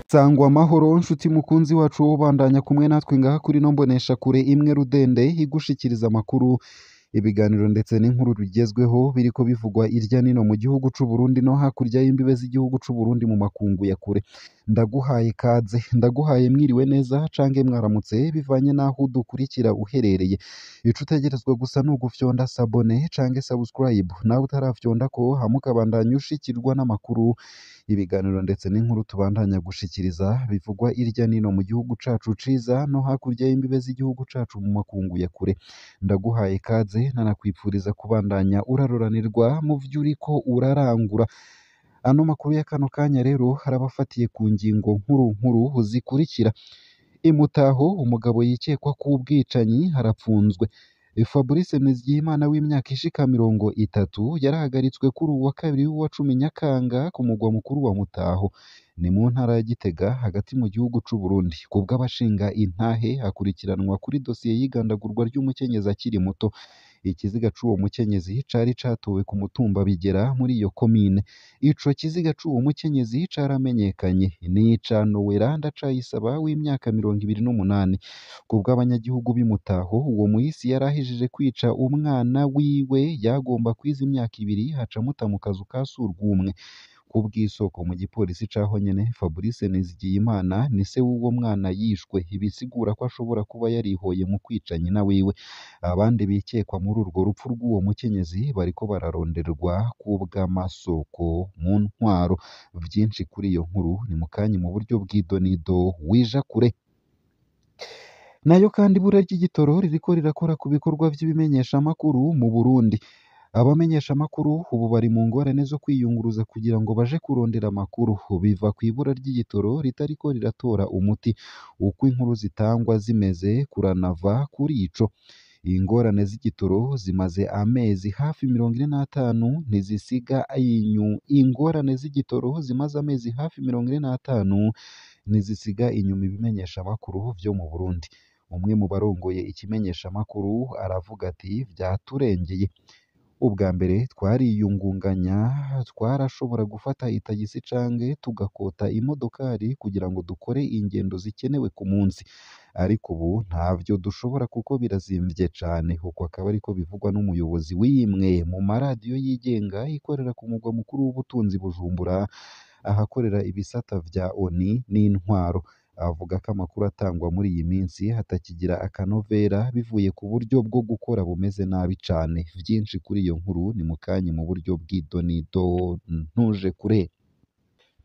Sangwa amahoro nshuti mukunzi wacu ubandanya kumwe natwe ngaha kuri no mbonesha kure imwe rudende igushikiriza amakuru, ibiganiro ndetse n'inkuru bigezweho biriko bivugwa irya nino mu gihugu c'u Burundi no hakurya y'imbibe z'igihugu c'u Burundi mu makungu ya kure. Ndaguhaye kaze, ndaguhaye mwiriwe neza canke mwaramutse bivanye n'aho udukurikira uherereye. Ico utegerezwa gusa ni ugufyonda sabone canke subscribe, nawe utarafyondako hama ukabandanya ushikirwa n'amakuru, ibiganiro ndetse n'inkuru tubandanya gushikiriza bivugwa irya nino mu gihugu cacu ciza no hakurya y'imbibe z'igihugu cacu mu makungu ya kure. Ndaguhaye kaze nanakwipfuriza kubandanya uraroranirwa mu vyo uriko urarangura. Ano makuru ya kano kanya rero harabafatiye ku ngingo nkuru nkuru zikurikira: Imutaho umugabo yikekwa k'ubwicanyi harapfunzwe. Fabrice Nizigiyimana w'imyaka ishika 30 yarahagaritswe kuri uwu wa kabiri w'uwa 10 Nyakanga ku mugwa mukuru wa Mutaho, ni mu ntara ya Gitega hagati mu gihugu c'u Burundi. Kubw'abashinga intahe akurikiranwa kuri dosiye y'igandagurwa ry'umukenyezi akiri muto. Ikiziga c'uwo mukenyezi cari catowe ku mutumba Bigera muri iyo komine. Ico kiziga c'uwo mukenyezi caramenyekanye, ni ica Nowera Ndacayisaba w'imyaka 28. Kubw'abanyagihugu b'i Mutaho, uwo muhisi yari ahejeje kwica umwana wiwe yagomba kwiza imyaka 2 aca amuta mu kazu ka surwumwe. Kubw'isoko mu gipolisi caho nyene, Fabrice Nizigiyimana ni se w'uwo mwana yishwe, ibisigura ko ashobora kuba yarihoye mu kwica nyina wiwe. Abandi bikekwa muri urwo rupfu rw'uwo mukenyezi bariko bararonderwa kubw'amasoko mu ntwaro. Vyinshi kuri iyo nkuru ni mukanya mu buryo bw'idonido wija kure. Nayo kandi ibura ry'igitoro ririko rirakora ku bikorwa vy'ibimenyeshamakuru mu Burundi. Abamenyeshamakuru ubu bari mu ngorane zo kwiyunguruza kugira ngo baje kurondera amakuru, biva kw'ibura ry'igitoro ritariko riratora umuti. Uko inkuru zitangwa zimeze kuranava kuri ico. Ingorane z'igitoro zimaze amezi hafi 45 ntizisiga ingorane z'igitoro zimaze amezi hafi 45 ntizisiga inyuma ibimenyeshamakuru vyo mu Burundi. Umwe mu barongoye ikimenyeshamakuru aravuga ati: "Vyaturengeye. Ubwa mbere twariyungunganya, twarashobora gufata itagisi canke tugakota imodokari kugira ngo dukore ingendo zikenewe ku munsi, ariko ubu ntavyo dushobora kuko birazimvye cane." Uko akaba ariko bivugwa n'umuyobozi w'imwe mu maradiyo yigenga ikorera ku mugwa mukuru w'ubutunzi Bujumbura, ahakorera ibisata vya ONU n'intwaro. Avuga ko amakuru atangwa muri iyi minsi hatakigira akanovera bivuye ku buryo bwo gukora bumeze nabi cane. Vyinshi kuri iyo nkuru ni mukanya mu buryo bw'idonido ntuje kure.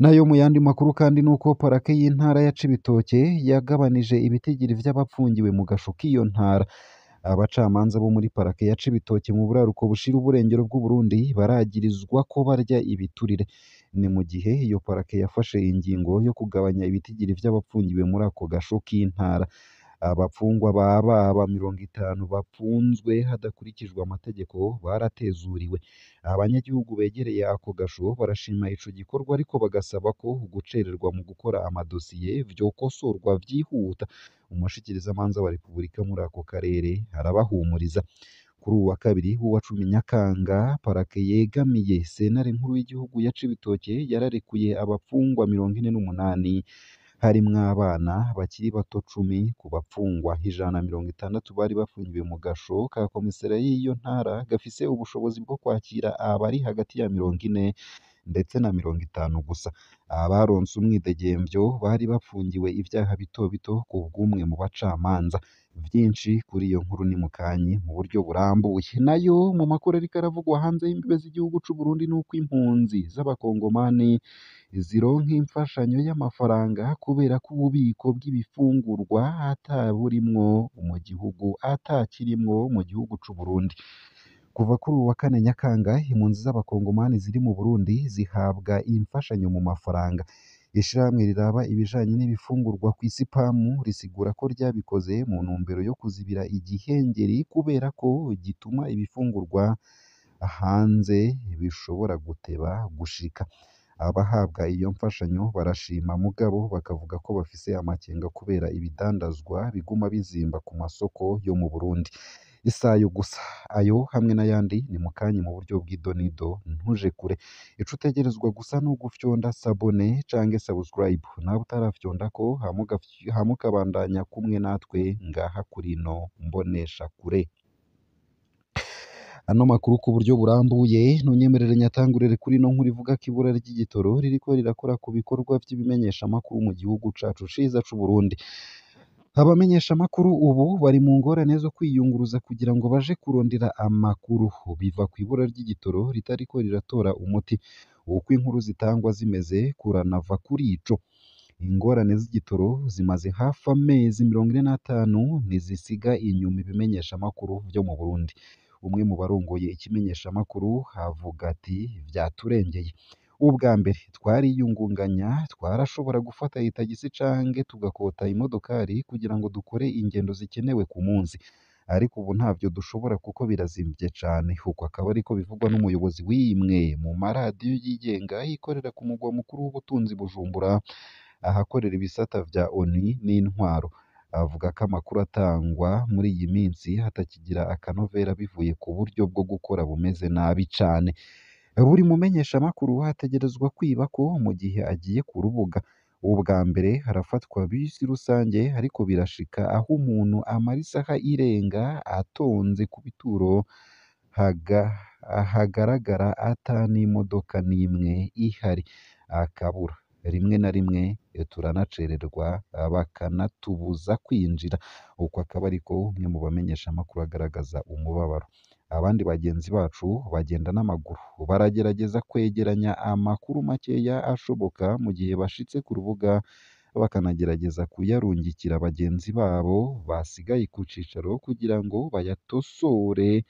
Nayo mu yandi makuru kandi nuko parake y'intara ya Cibitoke yagabanije ibitigiri vy'abapfungiwe mu gasho k'iyo ntara. Abacamanza bo muri parake ya Cibitoke mu buraruko bushira uburengero bw'u Burundi baragirizwa ko barya ibiturire. Ni mu gihe iyo parake yafashe ingingo yo kugabanya ibitigiri vy'abapfungiwe muri ako gasho k'intara. Abapfungwa bababa 50 bapfunzwe hadakurikijwe amategeko baratezuriwe. Abanyagihugu begereye ako gasho barashima ico gikorwa ariko bagasaba ko gucererwa mu gukora amadosiye vyokosorwa vyihuta. Umushikirizamanza wa Repubulika muri ako karere arabahumuriza. Kuri uwu wa kabiri w'uwa 10 Nyakanga, parake yegamiye sentare nkuru y'igihugu ya Cibitoke yararekuye abapfungwa 48 harimwo abana bakiri bato 10 ku bapfungwa 160 bari bafungiwe mu gasho ka komisariya y'iyo ntara gafise ubushobozi bwo kwakira abari hagati ya 40 ndetse na 50 gusa. Abaronse umwidegemvyo bari bapfungiwe ivyaha bito bito ku bw'umwe mu bacamanza. Vyinshi kuri iyo nkuru ni mukanyi mu buryo burambuye. Nayo mu makuru ariko aravugwa hanze y'imbibe z'igihugu c'u Burundi nuko impunzi z'abakongomani zironka imfashanyo y'amafaranga kubera ko ububiko bw'ibifungurwa ataburimwo mu gihugu atakirimwo mu gihugu c'u Burundi. Kuva kuri uwu wa kane Nyakanga, impunzi z'abakongomani ziri mu Burundi zihabwa imfashanyo mu mafaranga. Ishirahamwe riraba ibijanye n'ibifungurwa kw'isi PAM risigura ko ryabikoze mu ntumbero yo kuzibira igihengeri kubera ko gituma ibifungurwa hanze bishobora guteba gushika. Abahabwa iyo mfashanyo barashima mugabo bakavuga ko bafise amakenga kubera ibidandazwa biguma bizimba ku masoko yo mu Burundi. Isayo gusa ayo hamwe n'ayandi ni mukanya mu buryo bw'idonido ntuje kure. Ico utegerezwa gusa ni ugufyonda sabone canke subscribe, nawe utarafyondako hama ukabandanya kumwe natwe ngaha kuri ino mboneshakure. Ano makuru ku buryo burambuye ntunyemerere nyatangurire kuri ino nkuru ivuga ko ibura ry'igitoro ririko rirakora ku bikorwa vy'ibimenyeshamakuru mu gihugu cacu ciza c'Uburundi. Abamenyeshamakuru ubu bari mu ngorane zo kwiyunguruza kugira ngo baje kurondera amakuru, biva kw'ibura ry'igitoro ritariko riratora umuti. Uko inkuru zitangwa zimeze kuranava kuri ico. Ingorane z'igitoro zimaze hafi amezi 45 ntizisiga inyuma ibimenyeshamakuru vyo mu Burundi. Umwe mu barongoye ikimenyeshamakuru avuga ati vyaturengeye. Ubwa mbere twariyungunganya, twarashobora gufata itagisi canke tugakota imodokari kugira ngo dukore ingendo zikenewe ku munsi, ariko ubu ntavyo dushobora kuko birazimvye cane. Uko akaba ariko bivugwa n'umuyobozi w'imwe mu maradiyo yigenga ikorera ku mugwa mukuru w'ubutunzi Bujumbura, ahakorera ibisata vya ONU n'intwaro. Avuga ko amakuru atangwa muri iyi minsi hatakigira akanovera bivuye ku buryo bwo gukora bumeze nabi cane. Buri mumenyeshamakuru ategerezwa kwiba ko mu gihe agiye ku rubuga. Ubwa mbere harafatwa bisi rusange, ariko birashika aho umuntu amara isaha irenga atonze ku bituro hagaragara ata n'imodoka n'imwe ihari, akabura. Rimwe na rimwe turanacererwa bakanatubuza kwinjira. Uko akaba ariko umwe mu bamenyeshamakuru agaragaza umubabaro. Abandi bagenzi bacu bagenda n'amaguru, baragerageza kwegeranya amakuru makeya ashoboka mu gihe bashitse ku rubuga, bakanagerageza kuyarungikira bagenzi babo basigaye ku cicaro kugira ngo bayatosore,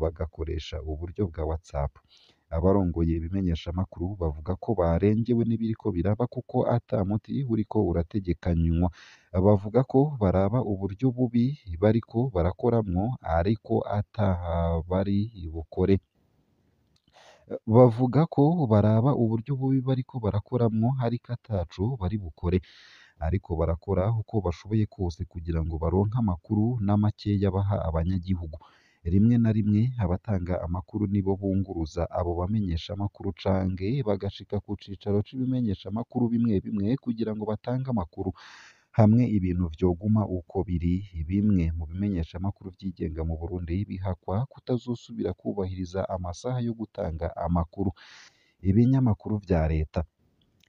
bagakoresha uburyo bwa WhatsApp. Abarongoye ibimenyeshamakuru bavuga ko barengewe n'ibiriko biraba kuko ata muti uriko urategekanywa. Bavuga ko baraba uburyo bubi bariko barakoramwo ariko ata bari bukore. Bavuga ko baraba uburyo bubi bariko barakoramwo ariko ataco bari bukore, ariko barakora uko bashoboye kose kugira ngo baronke amakuru na makeya baha abanyagihugu. Rimwe na rimwe abatanga amakuru nibo bunguruza abo bamenyeshamakuru canke bagashika ku cicaro c'ibimenyeshamakuru bimwe bimwe kugira ngo batange amakuru. Hamwe ibintu vyoguma uko biri, bimwe mu bimenyeshamakuru vyigenga mu Burundi bihakwa kutazosubira kubahiriza amasaha yo gutanga amakuru. Ibinyamakuru vya leta.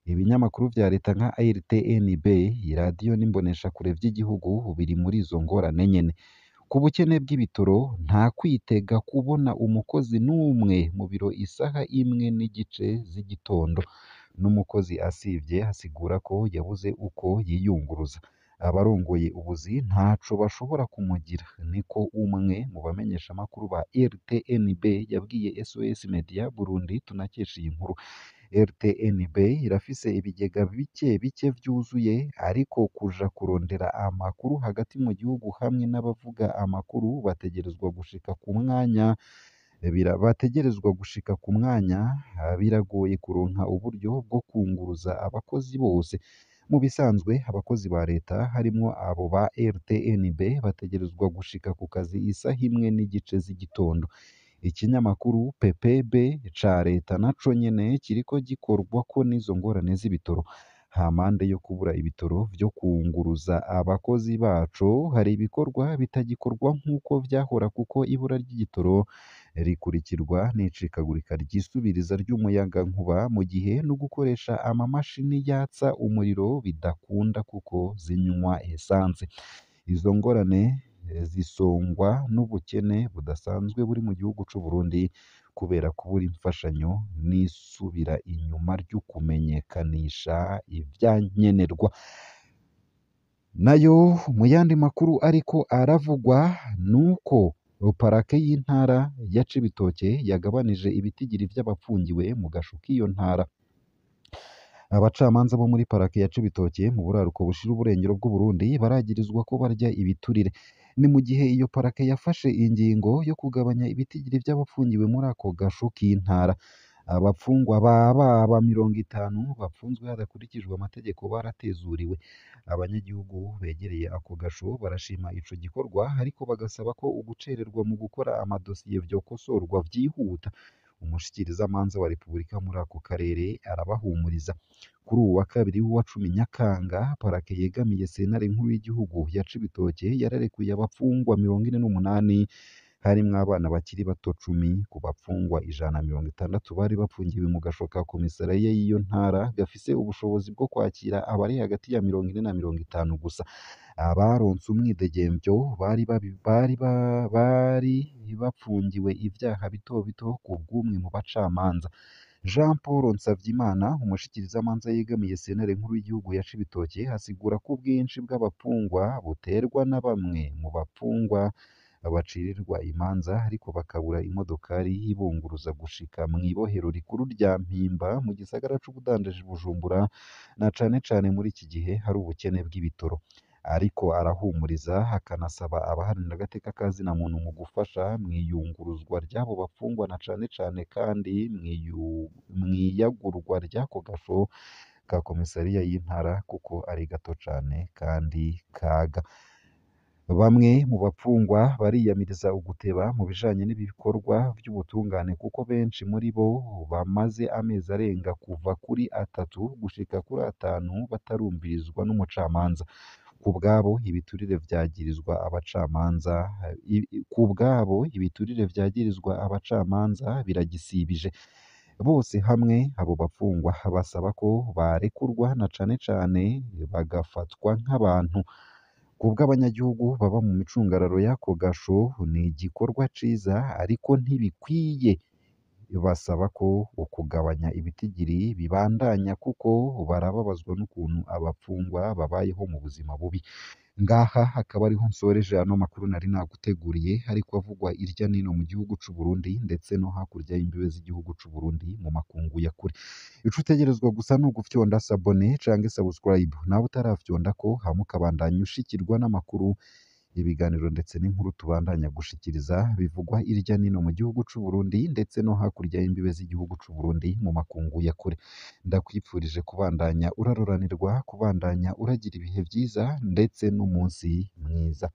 Ibinyamakuru vya leta nka RTNB, iradiyo n'imboneshakure vy'igihugu biri muri izo ngorane nyene. Ku bukene bw'ibitoro nta kwitega kubona umukozi n'umwe mu biro isaha 1:15 z'igitondo. N'umukozi asivye asigura ko yabuze uko yiyunguruza. Abarongoye ubuzi ntaco bashobora kumugira, niko umwe mu bamenyeshamakuru ba RTNB yabwiye SOS Media Burundi tunakesha iyi nkuru. RTNB irafise ibigega bike bike vyuzuye, ariko kuja kurondera amakuru hagati mu gihugu hamwe n'abavuga amakuru bategerezwa gushika ku mwanya biragoye kuronka uburyo bwo kunguruza abakozi bose. Mu bisanzwe abakozi ba leta harimwo abo ba RTNB bategerezwa gushika ku kazi isaha 1:15 z'igitondo. Ikinyamakuru PPB ca leta naco nyene kiriko gikorwako n'izo ngorane z'ibitoro. Hampande yo kubura ibitoro vyo kunguruza abakozi baco, hari ibikorwa bitagikorwa nk'uko vyahora kuko ibura ry'igitoro rikurikirwa n'icikagurika ryisubiriza ry'umuyagankuba, mu gihe no gukoresha amamashini yatsa umuriro bidakunda kuko zinywa esanse. Izo ngorane zisongwa n'ubukene budasanzwe buri mu gihugu c'u Burundi kubera kubura imfashanyo n'isubira inyuma ry'ukumenyekanisha ivyankenerwa. Nayo mu yandi makuru ariko aravugwa nuko parake y'intara ya Cibitoke yagabanije ibitigiri vy'abapfungiwe mu gasho k'iyo ntara. Abacamanza bo muri parake ya Cibitoke mu buraruko bushira uburengero bw'Uburundi baragirizwa ko barya ibiturire. Ni mu gihe iyo parake yafashe ingingo yo kugabanya ibitigiri vy'abapfungiwe muri ako gasho k'intara. Abapfungwa baba 50 bapfunzwe hadakurikijwe amategeko baratezuriwe. Abanyagihugu begereye ako gasho barashima ico gikorwa, ariko bagasaba ko ugucererwa mu gukora amadosiye vyokosorwa vyihuta. Umushikirizamanza wa Repubulika muri ako karere arabahumuriza. Kuri uwu wa kabiri w'uwa 10 Nyakanga, parake yegamiye sentare nkuru y'igihugu ya Cibitoke yararekuye abapfungwa 48 harimwo abana bakiri bato 10 ku bapfungwa 160 bari bapfungiwe mu gasho ka komisariya y'iyo ntara gafise ubushobozi bwo kwakira abari hagati ya 40 na 50 gusa. Abaronse umwidegemvyo bari bapfungiwe ivyaha bito bito ku bw'umwe mu bacamanza. Jean Paul Nsavyimana, umushikirizamanza yegamiye sentare nkuru y'igihugu ya Cibitoke, asigura ko ubwinshi bw'abapfungwa buterwa na bamwe mu bapfungwa bacirirwa imanza ariko bakabura imodokari ibunguruza gushika mw'ibohero rikuru rya Mpimba mu gisagara c'ubudandaji Bujumbura, na cane cane muri iki gihe hari ubukene bw'ibitoro. Ariko arahumuriza akanasaba abaharanira agateka ka zina muntu mu gufasha mw'iyunguruzwa ry'abo bapfungwa na cane cane kandi mw'iyagurwa ry'ako gasho ka komisariya y'intara kuko ari gato cane kandi kaga. Bamwe mu bapfungwa bariyamiriza uguteba mu bijanye n'ibikorwa vy'ubutungane kuko benshi muri bo bamaze amezi arenga kuva kuri 3 gushika kuri 5 batarumvirizwa n'umucamanza. Kubwabo ibiturire vyagirizwa abacamanza kubwabo ibiturire vyagirizwa abacamanza biragisibije. Bose hamwe abo bapfungwa basaba ko barekurwa na cane cane bagafatwa nk'abantu. Kubw'abanyagihugu baba mu micungararo y'ako gasho ni igikorwa ciza ariko ntibikwiye. Basaba ko ukugabanya ibitigiri bibandanya kuko barababazwa n'ukuntu abapfungwa babayeho mu buzima bubi. Ngaha hakaba ariho nsoreje ano makuru nari naguteguriye ariko avugwa irya nino mu gihugu c'u Burundi ndetse no hakurya y'imbibe z'igihugu c'u Burundi mu makungu ya kure. Ico utegerezwa gusa ni ugufyonda s'abonner canke subscribe, nawe utarafyondako hama ukabandanya ushikirwa n'amakuru, ibiganiro ndetse n'inkuru tubandanya gushikiriza bivugwa irya nino mu gihugu c'u Burundi ndetse no hakurya y'imbibe z'igihugu c'u Burundi mu makungu ya kure. Ndakwipfurije kubandanya uraroranirwa, kubandanya uragira ibihe vyiza ndetse n'umunsi mwiza.